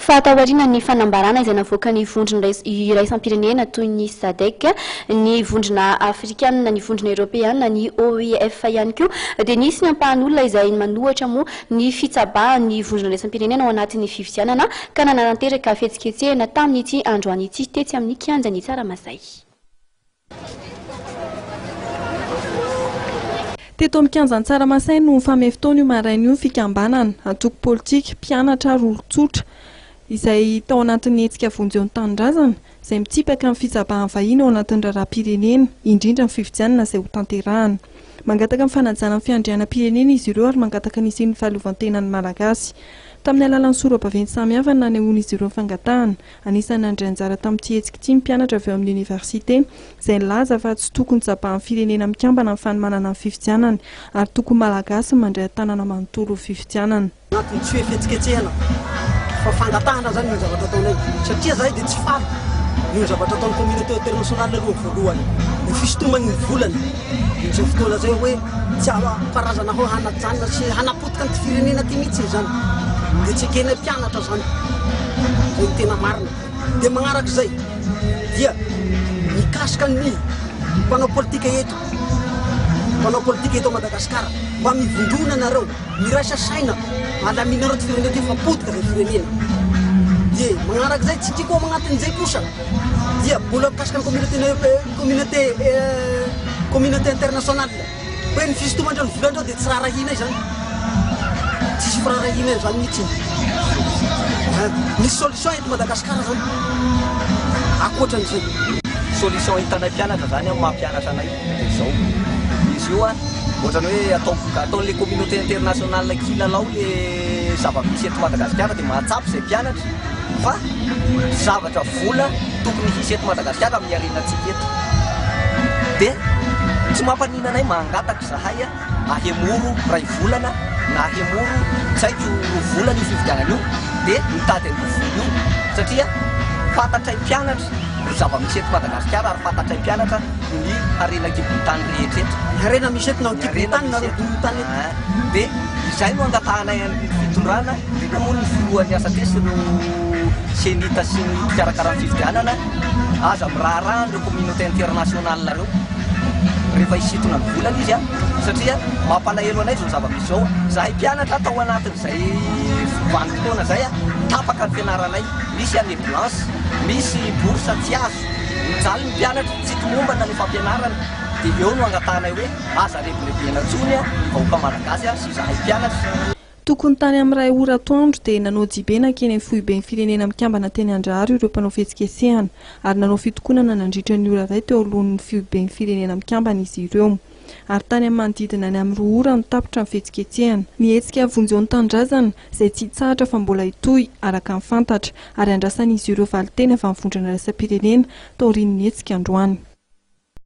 Fa taorian'ny fanambarana izay navoakan'ny vondrona iraisam-pirenena toy ny Sadec, ny vondrona afrikanina, ny vondrona eoropeana, ny OIF ihany koa dia nisy ny ampahan'olona izay manohatra moa ny fitsabahan'ny vondrona iraisam-pirenena ao anatin'ny fifidianana ka nanatanteraka fihetsiketsehana tamin'ity androany ity tetsy amin'ny kianjan'i Tsaramasay. Teto amin'ny kianjan'i Tsaramasay no nifamehy fotoana io maraina io ny fikambanana, antoko politika, mpianatra ary olon-tsotra izay tao anatin'ny hetsika Vonjeo ny Tanindrazana izay mitsipaka ny fitsabahan'ny vahiny ao anatin'ny raharaham-pirenena, indrindra ny fifidianana izay hotanterahana. Mangataka ny fanajana ny fiandrianam-pirenena izy ireo ary mangataka ny hisian'ny fahaleovantenan'ny Malagasy. Tamin'ny alalan'ny sora-baventy samihafa no nanehoan'izy ireo ny fangatahana. Anisan'ny nandray anjara tamin'ity hetsika ity ny mpianatra avy ao amin'ny oniversite, izay nilaza fa tsy tokony tsabahan'ny firenena mikambana ny fanomanana ny fifidianana ary tokony Malagasy ny mandray an-tanana manontolo ny fifidianana. Antony tsy hoe fihetsiketsehana fa fangatahana zany io zavatra ataonay satria zahay dia tsy faly noho ny zavatra ataon'ny communauté internationale aloha voalohany ny fisintomany ny volany amin'izao fotoana zay hoe tsy karazana hoe hanajanona sy hanapotika an'ity firenena ty mihitsy izany dia tsy ekenay mpianatra zany zay ny tena marina dia magnarak'izay dia mikasika ny mpanao politika eto mpanao politika eto Madagasikara mba mivondrona nareo Miraisa saina, alaminareo ty firenena ty fa potika zay firenena. Dia magnaraka zay tsy tiako ao agnatin'izay kosa dia mbola mikasika ny communauté communauté communauté internationale hoe ny fisintomandreo ny volandreo dia tsy raharahianay zany. Tsisy firaharahianay an'izany mihitsy. Misy solution eto Madagasikara zany ankoatran'izay. Solution hitanay mpianatra zany amin'ny maha mpianatra anay dia izao, izy io an, Ohatrany hoe atao ataon'le communauté internationale kilalao le zava-misy eto Madagasikara dia mahatsapa izay mpianatra fa zavatra vola tokony hisy eto Madagasikara amin'ny harenantsika eto. Dia tsy mampanina anay mangataka izahay ahemoro iray volana na ahemoro tsy haiko roa volana io fifidianana io dia mitady an'io vola io satria fantatray mpianatra ny zava-misy eto Madagasikara ary fantatray mpianatra ny harena an-kibon'ny tany rehetra eto. Ny harena misy eto na an-kibon'ny tany na an-kibon'ny tany eto. Dia izay no angatahanay an'ny fitondrana, indrindra moa ny filohan'ny ASAT sy ireo CENIT sy ny mpikarakara ny fifidianana, aza miraharaha an'ireo communauté internationale ireo rehefa hisintona ny volany izy satria mampalahelo anay izao zava-misy izao. Izahay mpianatra tao anatin'izay vanim-potoana izay, tapaka ny fianaranay, misy année blanche, misy bourse tsy azo. Mijaly ny mpianatra, tsy tomombana ny fampianarana, dia eo no angatahanay hoe aza rebirebena intsony ny vahoaka malagasy sy izahay mpianatra. Tokony tany amin'ny iray ora atoandro dia nanao jibe nankeny amin'ny foiben'ny Firenena Mikambana teny Andraharo ireo mpanao fihetsiketsehana ary nanao fitokonana nandritra ny ora iray teo alohan'ny foiben'ny Firenena Mikambana izy ireo. Ary tany amin'ny manodidina ny amin'ny roa ora no tapitra ny fihetsiketsehana. Ny hetsika Vonjeo ny Tanindrazana, izay tsy hitsahatra fa mbola hitohy, araka ny fantatra, ary andrasan'izy ireo valinteny avy amin'ny vondrona iraisam-pirenena, taorian'ny hetsika androany.